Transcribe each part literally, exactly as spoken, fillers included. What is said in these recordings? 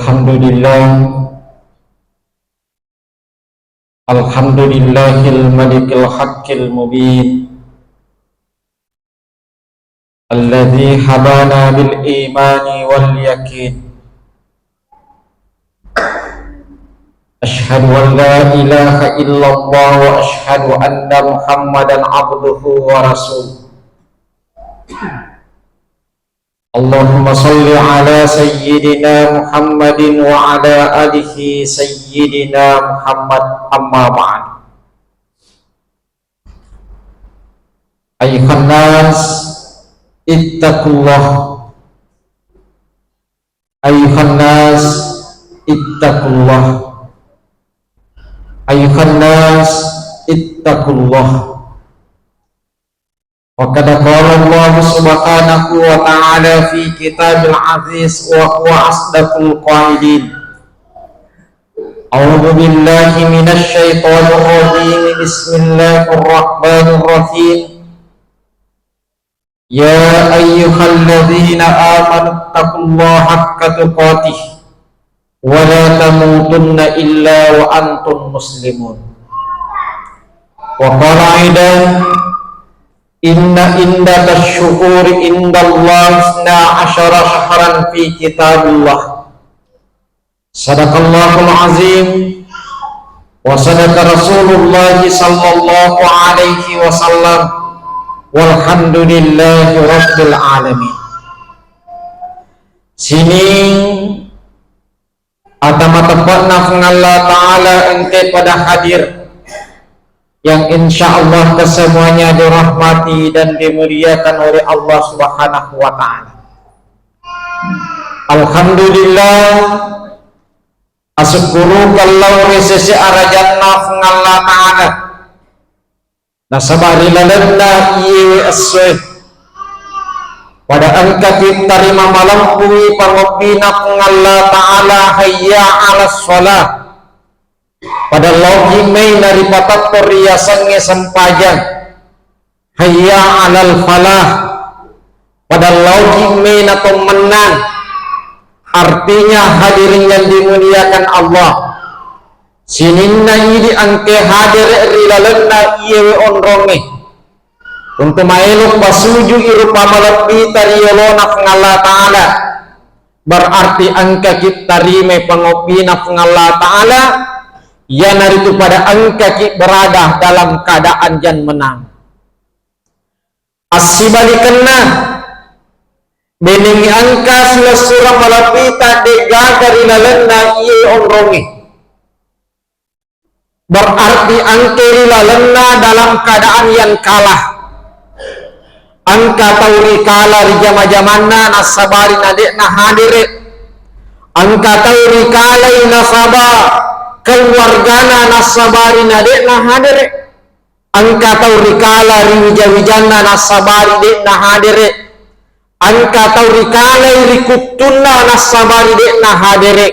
Alhamdulillah. Alhamdulillahil malikil haqqil mubin. Alladzi hadana bil imani wal yakin. Asyhadu an la ilaha illallah wa asyhadu anna Muhammadan abduhu wa rasuluh. Allahumma salli ala sayyidina Muhammadin wa ala alihi sayyidina Muhammad, amma ba'd. Ayuhan nas, ittaqullah. Ayuhan nas, ittaqullah. Ayuhan nas, ittaqullah. Wa qad qala Allah subhanahu wa ta'ala fi kitabil aziz wa huwa asdaqul qailin. A'udzu billahi minasy syaithanir rajim. Bismillahirrahmanirrahim. Ya ayyuhalladzina amanu taqullaha haqqa tuqatih wa la tamutunna illa wa antum muslimun. Wa qala aidan, inna iddatasy syuhuri indallahi isna asyara syahran fi kitabillah. Sadaqallahul azim wa sadaqa Rasulullah sallallahu alaihi wasallam, walhamdulillahi rabbil alamin. Sining ata mateppe'na Puang Allah Ta'ala engke pada hadir yang insya Allah kesemuanya dirahmati dan dimuliakan oleh Allah Subhanahu wa Ta'ala. Alhamdulillah, asukkurukan lao ri sese arajanna Puang Allah Ta'ala. Nasaba ri lalenna iyewe essoe, pada engkaki tarima malempuwi pangobbina Puang Allah Ta'ala, hayya 'alas shalah. Pada laoki mai naripatetto riasengnge sempajang. Hayya 'alal falah. Pada laoki mai nato mennang. Artinya, hadirin yang dimuliakan Allah, sininna idi engke hadere ri lalenna iyewe onrongnge. Untu maelo pasuju'i rupa malebbita ri yolona Puang Allah Ta'ala, berarti engkaki tarimai pangobbina Puang Allah Ta'ala, iyanaritu pada engkaki berada dalam keadaan yang menang. Assibalikenna, benengngi engka silessureng malebbita de'gaga ri lalenna iye onrongnge. Berarti engka ri lalenna dalam keadaan yang kalah. Engka tau rikala ri jama-jamanna nasabari nade'na hadere. Engka tau rikalai nasaba keluargana nasabari nade'na hadere. Engka tau rikala ri wija-wijanna nasabari de'na hadere. Engka tau rikalai ri kuttunna nasabari de'na hadere.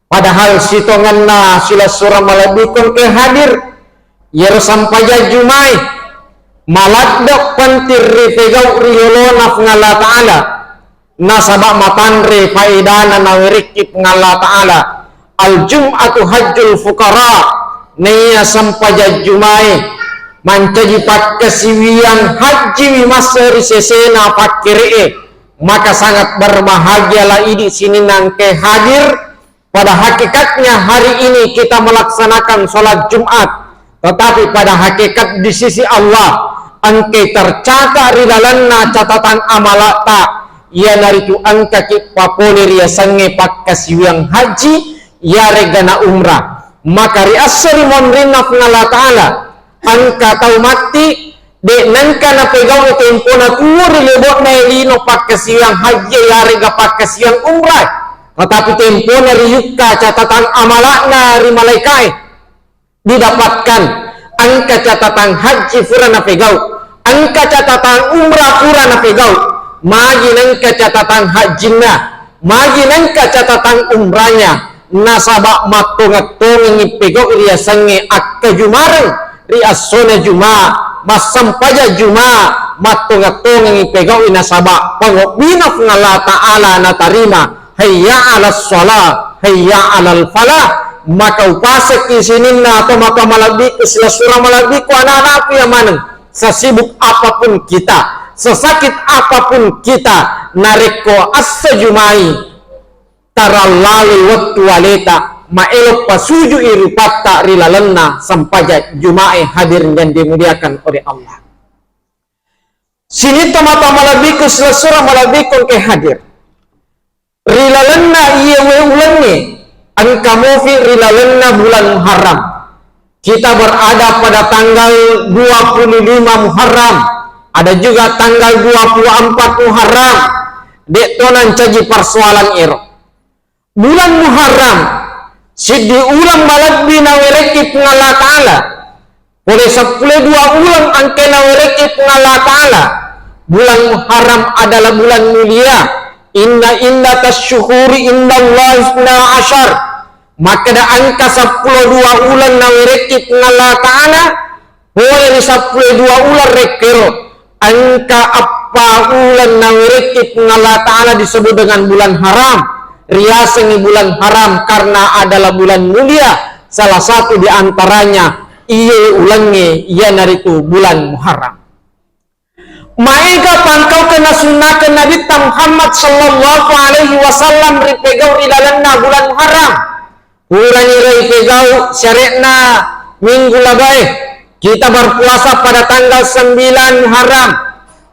Padahal sitongenna silessureng malebbiku engka hadir. Iyaro sampajang jumae maladde penting ripegau ri yolona Puang Allah Ta'ala. Nasaba matanre faedana nawerekki Puang Allah Ta'ala. Al-jum'atu hajjul fuqara, naiya sempajang jumae mancaji pakkasiwiang hajjiwi masse ri sesena pakkere'e, maka sangat berbahagialah idi sininna engkae hadir. Pada hakikatnya hari ini kita melaksanakan sholat Jumat, tetapi pada hakikat di sisi Allah engkae tercatat ri lalenna catatan amala'ta, iyanaritu engkaki papole riasengnge pakkasiwiang hajji, iyarega na umrah. Maka ri esso ri monrinna Puang Allah Ta'ala, engka tau matti, de' nengka napegau tempona tuo ri lebo'na lino pakkasiwiang hajji, iyarega pakkasiwiang umrah, tetapi tempona riyukka catatan amala'na ri malaikae. Didapatkan engka catatan hajji pura napegau, engka catatan umrah pura napegau, magi nengka catatan hajjinna, magi nengka catatan umrahnya, nasaba mattongeng-tongengi pegau riasengnge akkajumareng ri essona Juma, massempajang Juma, mattongeng-tongengi pegau nasaba pangobbina Puang Allah Ta'ala natarima. "Hayya 'alas shalah, hayya 'alal falah." Maka upaseki sininna to mata malebbiku, silessureng malebbiku, anak-anakku yang maneng. Sesibuk apapun kita, sesakit apapun kita, narekko esso Jumai, tarallaloi wettu aleta, maelo pasuju'i rupatta ri lalenna sempajang Jumae, hadirin yang dimuliakan oleh Allah. Sininna to mata malebbiku, silessureng malebbiku engkae hadir. Ri lalenna iyewe ulengnge, engka mofi ri lalenna bulan Muharram. Kita berada pada tanggal dua puluh lima Muharram. Ada juga tanggal dua puluh empat Muharram. De'to nancaji persoalan ero. Bulan Muharram, siddi uleng malebbi nawerekki Puang Allah Ta'ala. Pole seppulo dua uleng engka nawerekki Puang Allah Ta'ala. Bulan Muharram adalah bulan mulia. Inna iddatasy syuhuri indallahi isna asyar. Makkeda engka seppulo dua uleng nawerekki Puang Allah Ta'ala. Pole ri seppulo dua uleng rekkero, engka eppa uleng nawerekki Puang Allah Ta'ala disebut dengan bulan haram. Riasengngi bulan haram karena adalah bulan mulia. Salah satu di antaranya iye ulengnge, iyanaritu bulan Muharram. Maega pangkaukenna sunnakeng Nabitta Muhammad sallallahu alaihi wasallam ripegau ri lalenna bulan Muharram. Purani ro ipegau syare'na minggu labae. Kita berpuasa pada tanggal sembilan Muharram.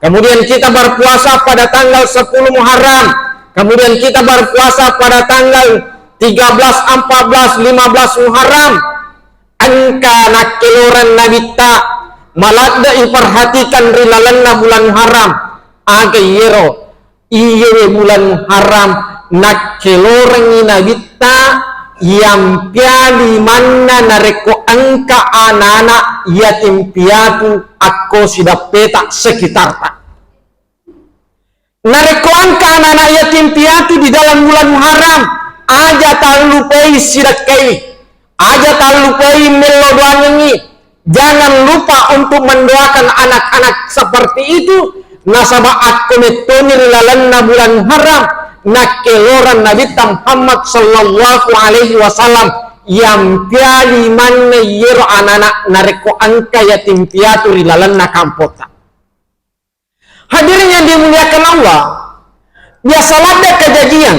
Kemudian kita berpuasa pada tanggal sepuluh Muharram. Kemudian kita berpuasa pada tanggal tiga belas, empat belas, lima belas Muharram. Engka nakkeloreng Nabitta, maladde iperhatikan ri lalenna bulan Muharram. Aga iyero? Iyewe bulan Muharram nakkelorengngi Nabitta, yampiali manna narekko engka anana yatim piatu akko sidappeta sekitarta. Narekko engka anana yatim piatu di dalam bulan Muharram, aja tallupai sidakkaiwi. Aja tallupai mello doangengngi. Jangan lupa untuk mendoakan anak-anak seperti itu, nasaba akko mettoni ri lalenna bulan Muharram nakkeloreng Nabitta Muhammad sallallahu alaihi wasallam, yampiali manne yero anana narekko engka yatim piatu ri lalenna kampotta. Hadirin yang dimuliakan Allah, biasa ladde kejadian,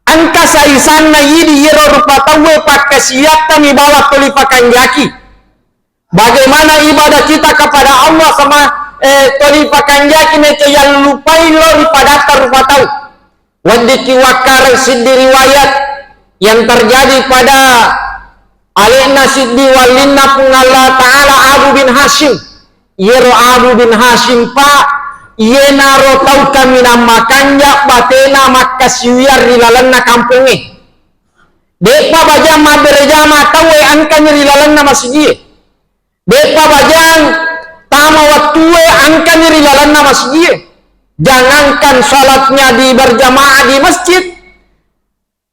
engka saisanna idi yero rupa tauwe pakkasiattami bawang toli pakanjaki. Bagaimana ibadah kita kepada Allah sama, eh, toli pakanjaki meke yallupai lo ri padatta rupa tau. Weddikki wakkareng siddi riwayat yang terjadi pada ale'na siddi wallinna Puang Allah Ta'ala, Abu bin Hashim. Iyero Abu bin Hashim, Pak, iyenaro tau kaminang makanja batena makkasiwiang ri lalenna kampongnge. De'pa bajang mabbere jama tauwe engkani ri lalenna masijie. De'pa bajang tama wettue engkani ri lalenna masijie. Jangankan salatnya di berjamaah di masjid,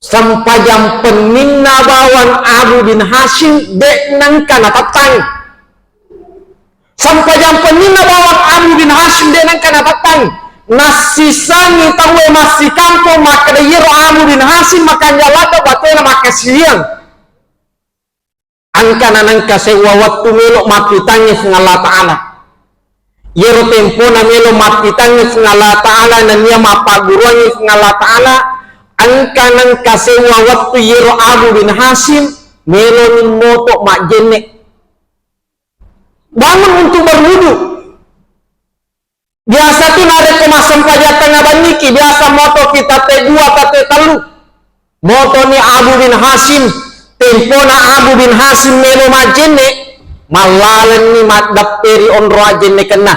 sempajang penninna bawang Abu bin Hashim de' nengka natattangi. Sempajang penninna bawang Abu bin Hashim de' nengka natattangi. Nassisangi tauwe massikampong makkeda, iyero Abu bin Hashim makanja ladde batena makkasiwiang. Engkana nengka sewwa wettu melo mappitangngi Puang Allah Ta'ala. Iyero tempona melo mappitangngi Puang Allah Ta'ala nennia mappagguruangngi Puang Allah Ta'ala, engka nengka sewwa wettu iyero Abu bin Hashim meloni moto majjenne. Bangun untuk berwudu. Biasa tu narekko massempajang tengnga benniki, biasa motoki tette dua, tette tellu. Motoni Abu bin Hashim, tempona Abu bin Hashim melo majjenne, mallalenni maddeppe ri onro ajjennekenna.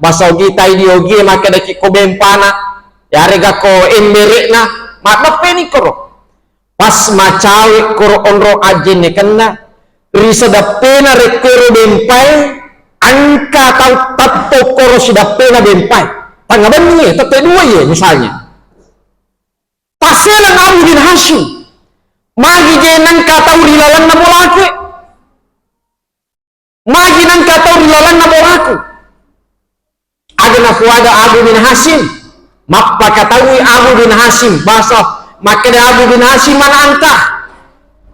Basa ogi tai di ogie makkedaki ko bempana, yarega ko embere'na, maddeppeni koro. Pas macawe koro onro ajjennekenna, ri sedeppena rekkoro bempai, engka tau tetto koro sideppena bempai. Tengnga benni e, tette dua ye misalnya. Tasseleng Abu bin Hashim, magi je nengka tau ri lalenna bolaku e? Magi nengka tau ri lalenna bolaku? Aga nafuada Abu bin Hashim? Mappakataui Abu bin Hashim, basa Makkeda Abu bin Hasyim, "Man anta?"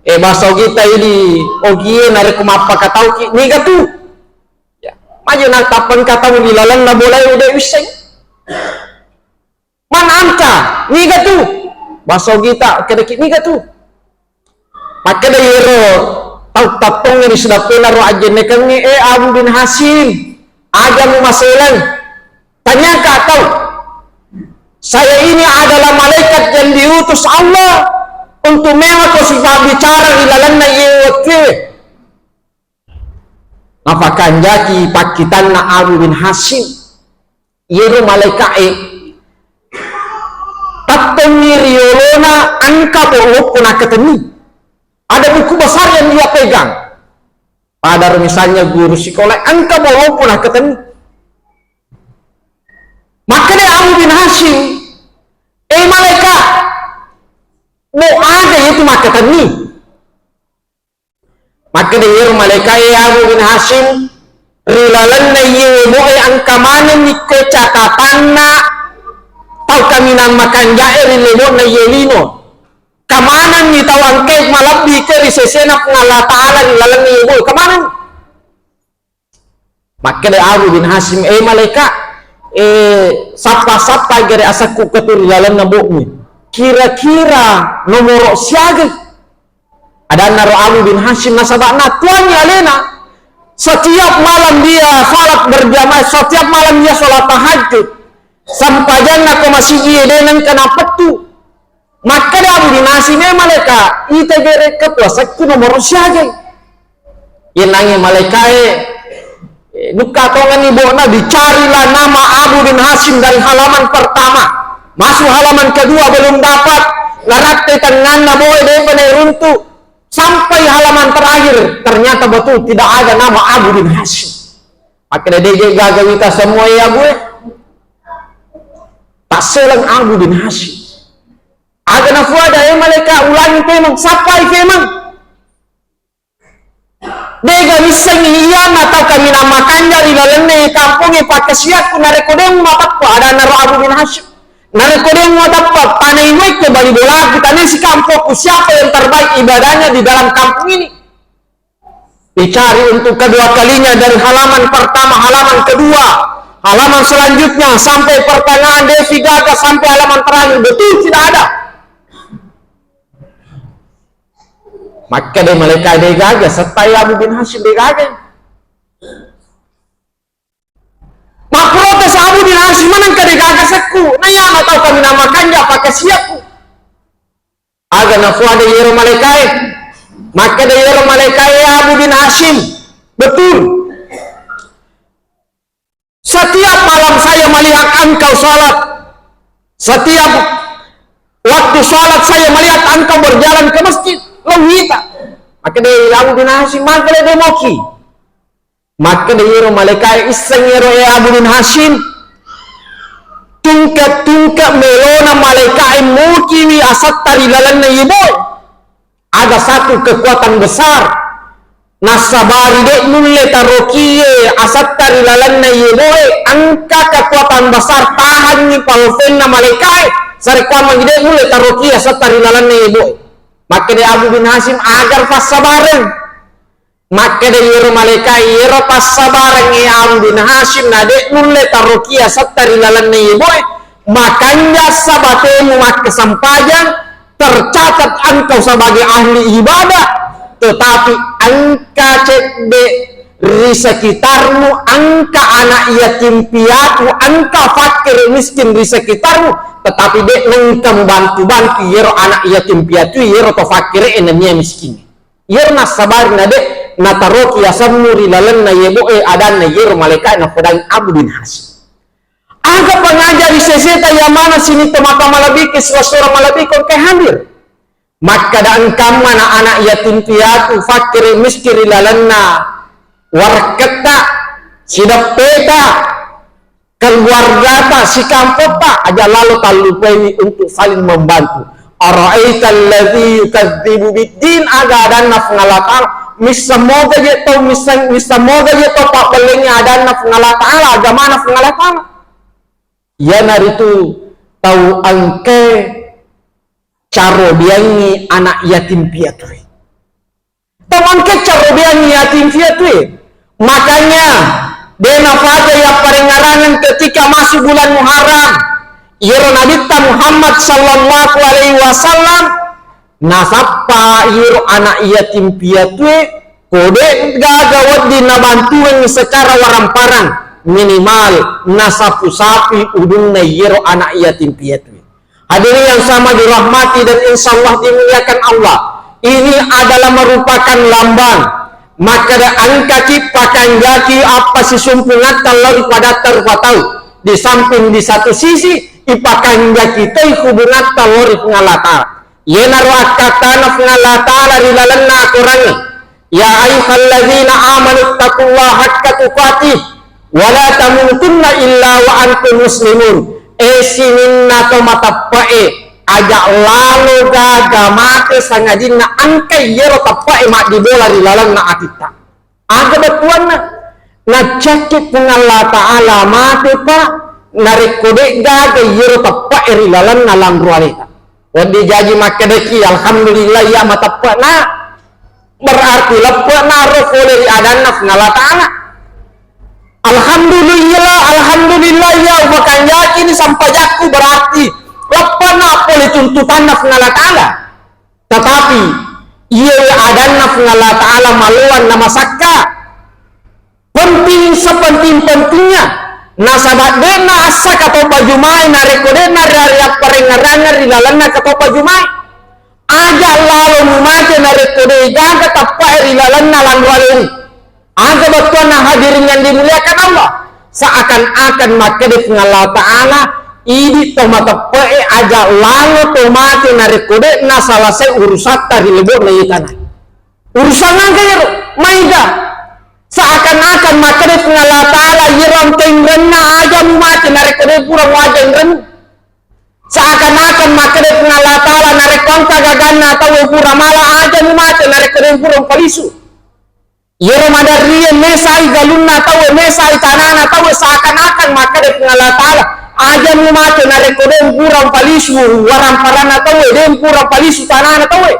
Eh, bahasa Ogita idi, Ogie narekko mappakatauki, niga tu? Ya, maju na tappengka tau di lalenna bolae de' wisseng. "Man anta?" Niga tu? Bahasa Ogita, kedaki, "Niga tu?" Makkeda iyero tau tattongnge ri sidappena ro ajjennekengnge, "Eh, Abu bin Hasyim, aga mumaseleng? Tanyaka tau. Saya ini adalah malaikat yang diutus Allah untuk mewako sipabbicara ri lalenna iye wettue." Napakanjaki pakkitanna Abu bin Hasyim. Iyero malaika'e tattengngi ri yolona engka boloppo nakkatenni. Ada buku besar yang dia pegang. Padaro misalnya guru sekolah, engka boloppo nakkatenni. Makkeda Abu bin Hasyim, "Eh, malaika, mo aga itu makkatenni?" Makkeda iyero malaikae, "Abu bin Hasyim, ri lalenna iye boe engka manenni ko catatanna tau kaminang makanja'e ri lebo'na iye lino. Kamanenni tau engkae malebbi ke ri sesena Puang Allah Ta'ala ri lalenna iye boe. Kamanenni." Makkeda Abu bin Hasyim, "Eh, malaika, eh, sappa-sappa gere asakku ketu ri lalenna bo'mu. Kira-kira nomoro siaga?" Adanna ro Abu bin Hasyim, nasaba natuanni alena. Setiap malam dia salat berjamaah, setiap malam dia salat tahajud. Sempajanna ko masigi de nengka napettu. Makkeda Abu bin Hasyim, "Eh, malaika, ita gere ketu asakku nomoro siaga?" Yenangnge malaikae, eh, nukka tongenni bo'na, dicarilah nama Abu bin Hasyim dari halaman pertama. Masuk halaman kedua belum dapat, naratte tanganna boe de'pa nairuntu. Sampai halaman terakhir, ternyata betul tidak ada nama Abu bin Hasyim. Makkeda, "De gaga wita semua ya, Bu, eh?" Tasseleng Abu bin Hasyim. Aga nafuada, "Eh, malaika, ulangi pemeng, sappai pemeng. Dega missengi iya na tau kaminang makanja ri lalenna kampongnge pakkasiakku narekko de' mateppa," adanna ro Abu bin Hasyim. "Narekko de' mateppa, tanai muekko bali bolaku, tanai sikampokku, siapa yang terbaik ibadahnya di dalam kampung ini?" Dicari untuk kedua kalinya dari halaman pertama, halaman kedua, halaman selanjutnya, sampai pertengahan, de' sigaga, sampai halaman terakhir, betul tidak ada. Makkeda malaika, "De gaga, settai Abu bin Hasyim, de gaga." Mapprotes Abu bin Hasyim, "Manengka de gaga sekku? Na iya na tau kaminang makanja pakkasiakku." Aga nafuada iyero malaikae? Makkeda iyero malaikae, "Ya Abu bin Hasyim, betul. Setiap malam saya melihat engkau salat. Setiap waktu salat saya melihat engkau berjalan ke masjid." Lo wita. Makkeda Abu bin Hasyim, "Makkeda de moki." Makkeda iyero malaikae, "Isseng ero, eh, Abu bin Hasyim, tungke-tungke melona malaikae mokiwi asetta ri lalenna iye boe. Ada satu kekuatan besar. Nassabari de' nulle tarokie asetta ri lalenna iye boe, engka kekuatan besar tahangngi palfenna malaikae, sarekkuammengngi de' nulle tarokie asetta ri lalenna iye boe." Makkeda Abu bin Hasyim, "Agar passabareng." Makkeda iyero malaikae, "Iyero passabareng, eh, Abu bin Hasyim, na de' nulle tarokie asetta ri lalenna iye boe, makanja sabatemu makkasempajang, tercatat engkau sebagai ahli ibadah, tetapi engka cedde' ri sekitarmu, engka anak yatim piatu, engka fakkere miskin ri sekitarmu, tetapi de' nengka mubantu-bantu iyero anak yatim piatu, iyero to fakkere e nennia miskin." Iyero nassabari na de' nataroki asemmu ri lalenna iye boe, adanna iyero malaikae napodangi Abu bin Hasyim. Aga pangaja ri seseta iya maneng sining tomatoa malebbiku, sura-sura malebbiku engkae hadir? Makkeda engkamma na anak yatim piatu, fakkere miskin ri lalenna warekketta, sideppeta, keluargata, sikampotta, aja lalo tallupaiwi untuk saling membantu. Ara'aital ladzi yukadzibu biddin, aga adanna Puang Allah Ta'ala, misseng moga je tau, misseng, misseng moga je tau pabbellengngi adanna Puang Allah Ta'ala, agamana Puang Allah Ta'ala. Iyanaritu tau engkae carobiangngi anak yatim piatu e. Tongengke carobiangngi yatim piatu e. Makanya, de nafaja yapparengngerangan ketika masuk bulan Muharram. Iyaro Nabitta Muhammad sallallahu alaihi wasallam nasappa iyaro anak yatim piatu e, ko de gaga wedding nabantuang secara waramparang, minimal nasapu-sapui udunna iyaro anak yatim piatu e. Hadirin yang sama dirahmati dan insya Allah dimuliakan Allah, ini adalah merupakan lambang makkeda engkaki pakanjaki appasisumpungatta lao ri padatta rupa tau, di samping di satu sisi ipakanjaki toi hubungatta lao ri Puang Allah Ta'ala. Iyanaro akkattana Puang Allah Ta'ala ri lalenna akorangnge, "Ya ayyuhalladzina amanu taqullaha haqqa tuqatih wa la tamutunna illa wa antum muslimun." E sininna to mateppe'e, aja lalo gaga mate sangadinna engka iyaro teppe'e maddibola ri lalenna atitta. Aga bettuanna? Naccakki Puang Allah Ta'ala mate, Pak, narekko de gaga iyaro teppe'e ri lalenna lanro aleta. Wedding jaji makkedaki, "Alhamdulillah, iya mateppe'na." Berarti leppe'na ro pole ri adanna Puang Allah Ta'ala. "Alhamdulillah, alhamdulillah, iya upakanjaki ni sampajakku," berarti leppe'na pole tuntutanna Puang Allah Ta'ala. Tetapi, iya adanna Puang Allah Ta'ala maloang na masakka. Penting sepenting-pentingnya. Nasaba de'na assa katopa Jumae narekko de'na ri-, riapparengngerangeng ri lalenna katopa Jumae. Aja lalo mumate narekko de gaga teppe'e ri lalenna lanro alena. Aga bettuanna hadirin yang dimuliakan Allah? Seakan-akan makkeda Puang Allah Ta'ala, idi to mateppe'e aja lalo to mate narekko de'na selesai urusatta ri lebo'na iye tanae. Urusan aga iyaro? Maega? Seakan-akan makkeda Puang Allah Ta'ala, iyaro engka inrenna aja mumate narekko de pura muaja inrenmu. Seakan-akan makkeda Puang Allah Ta'ala, narekko engka gaganna tau pura mala aja mumate narekko de pura mupalisu. Iyaro maderrie mesai galunna tauwe, mesai tanana tauwe, seakan-akan makkeda Puang Allah Ta'ala, aja mumate narekko de pura mupalisu waramparanna tauwe, de pura mupalisu tanana tauwe.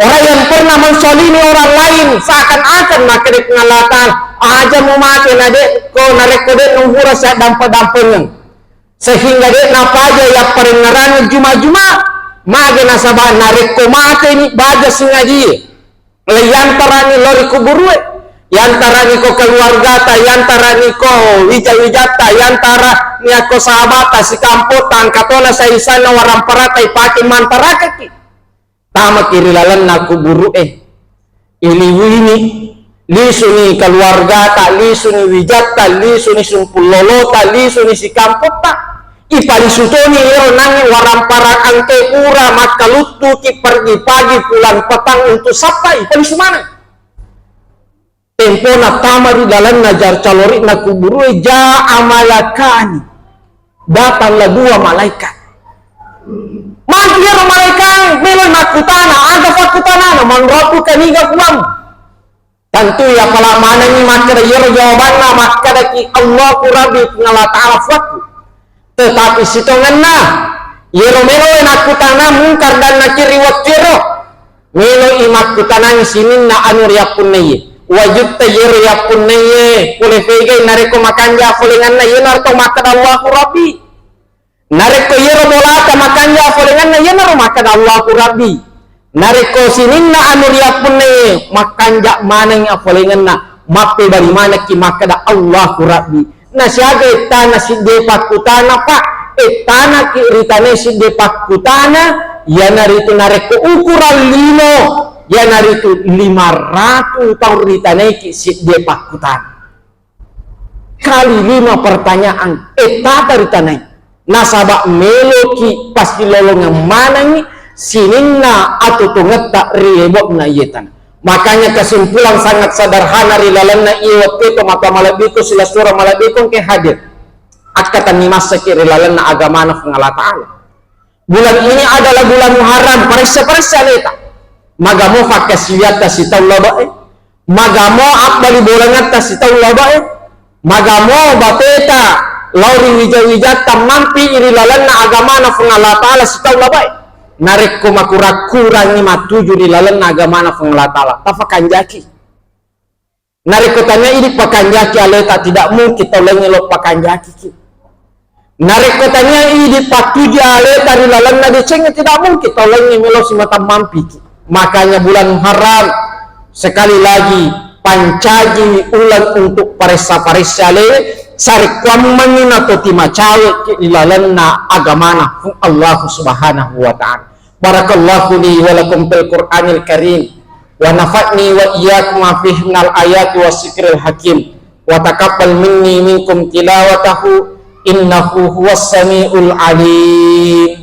Orang yang pernah menzalimi orang lain, seakan-akan makkeda Puang Allah Ta'ala, aja mumate na de ko narekko de nupura siaddampe-dampengeng. Sehingga de napaja yapparengngerangi juma-juma, mage nasaba narekko mateni baja singajie. Leiyantarani lao ri kuburue, yantarani ko keluargata, yantarani ko wija-wijatta, yantarani ko sahabata, sikampotta, angkatona saisanna waramparatta ipake mantarakaki. Tamaki ri lalenna kuburue, iliwini, lisuni keluargata, lisuni wijatta, lisuni sumpullolota, lisuni sikampotta. Ipalisu toni ero nangnge waramparang engkae pura makkaluttuki pergi pagi pulang petang untuk sappa, ipalisu maneng. Tempona tama ri lalenna jar calori'na kuburue, jaa malakani, datanglah dua malaikat. Magi ero malaikat meloi makkutana, aga pakkutanana, "Man rabbuka, niga puang?" Tentu iya pala manengngi makkeda iyaro jawabanna, makkedaki, "Allahu Rabbi, Puang Allah Ta'ala puakku." Tetapi sitongenna, iyaro meloe nakkutana Mungkar dan Nakir ri wettuero, meloi makkutanang sininna anu riappunnaiye. Wajutta iyaro riappunnaiye, pole fegai narekko makanja folenganna, iyanaro to makkeda Allahu Rabbi. Narekko iyaro bolata makanja folenganna, iyanaro makkeda Allahu Rabbi. Narekko sininna anu riappunnai, makkanja maneng afolengenna, mappebali manekki makkeda Allahu Rabbi. Nasiaga ettana sidde pakkutana, Pak, ettanaki ritane sidde pakkutana, iyanaritu narekko ukuran lino, iyanaritu lima ratu taung ritanaiki sidde pakkutana. Kali lima pertanyaan, ettata ri tanae. Nasaba meloki passilolongeng manengngi sininna atutungetta ri lebo'na iye tana. Makanya kesimpulan sangat sederhana ri lalenna iye wettu e, tomatoa malebbiku, silessureng malebbiku engke hadir. Akkatenni masseki ri lalenna agamana Puang Allah Ta'ala. Bulan ini adalah bulan Muharram, paressa-paressa aleta. Magamo fakkasiwiatta sitaung labe'e, magamo abbali bolangetta sitaung labe'e, magamo bateta lao ri wija-wijatta mampi ri lalenna agamana Puang Allah Ta'ala sitaung labe'e. Narekko makurang-kurangngi mattuju ri lalenna agamana Puang Allah Ta'ala, tafakanjaki. Narekko tania idi pakanjaki aleta, tidak mungkin tau laingnge lo pakanjakiki. Narekko tania idi pattuju aleta ri lalenna decengnge, tidak mungkin tau laingnge melo simata mampiki. Makanya bulan haram sekali lagi pancaji uleng untuk paressa-paressa ale, sarekkuammengngi nato timacaweki ri lalenna agamana Puang Allah Subhanahu wa Ta'ala. Barakallahu li wa lakum fil Qur'anil Karim, wa nafa'ni wa iyyakum ma fihi minal ayati was zikril hakim, wa taqabbal minni minkum tilawatahu, innahu huwas samiul alim.